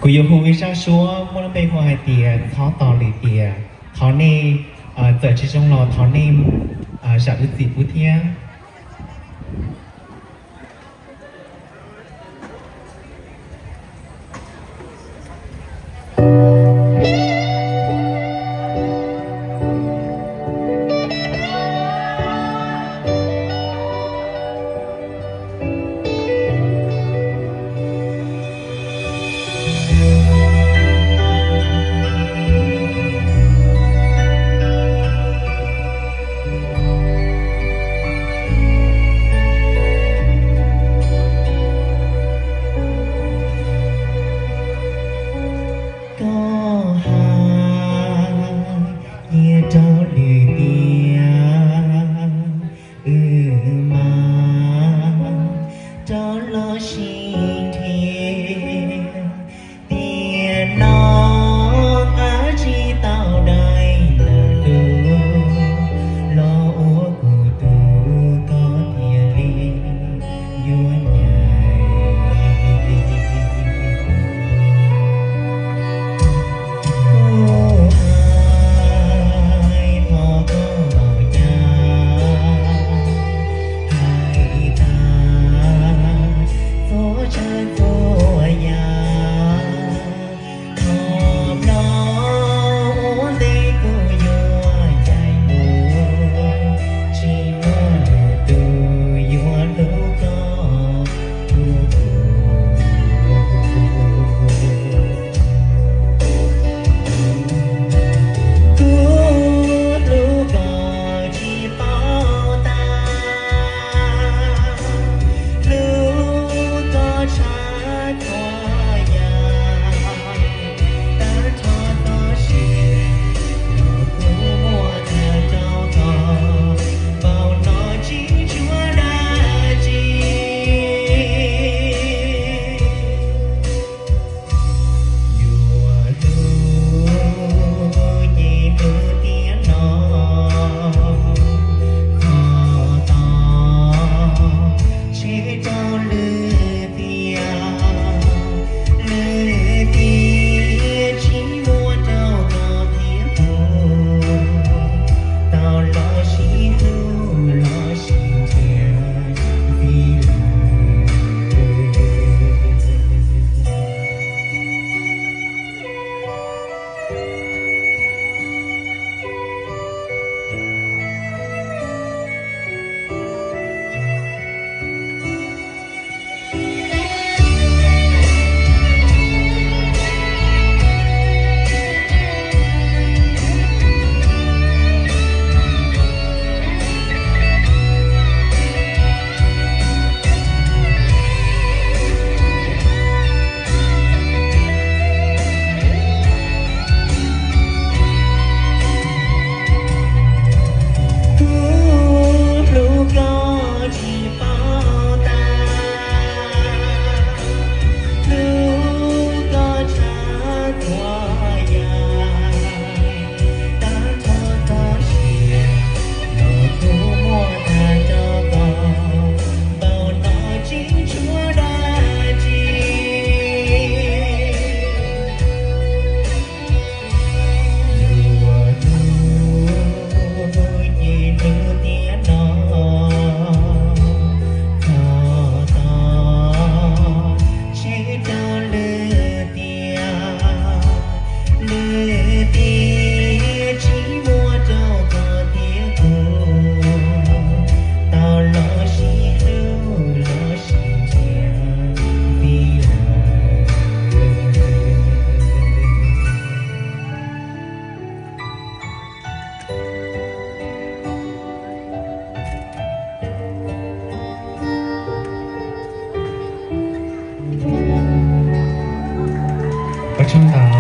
Kuv yuav hu ib zaj suab muaj lub npe hu hais tias Txhob Tos Lwm Tiam. Thov nej, txawm tsis zoo los thov nej zam lub txim pub thiab. Koj hais cia rau lwm tiam, wb mam rov los sib nrhiav. Tiam no qab tsis tau dai lawm tus, los ua kuv tus koj thiaj li yuav nyaim. Kuv hais thov koj los cas, hais tag txhua tsav txhua yam, thov nplooj ua ntej kuv yuav ncaim mus, tsis muaj lwm tus yuav hlub koj. Kuv hlub koj tsis paub tas, hlub koj tshaj txhua yam, tag nrho txoj sia los kuv muab tag rau koj, npaum no tsis tshuav dab tsi. Yuav hlub ces hlub tiam no, thov tos tseg rau lwm tiam, lwm tiam tsis muaj rau koj thiab kuv, tau los sib hlub los sib nrhiav vim lawm. Kuv hlub koj tsis paub tas, hlub koj tshaj txhua yam, tag nrho txoj sia los kuv muab tag rau koj, npaum no tsis tshuav dab tsi. Yuav hlub ces hlub tiam no, thov tos tseg rau lwm tiam, lwm tiam tsis muaj rau koj thiab kuv, tau los sib hlub los sib nrhiav vim lawm. Ua tsaug ntau.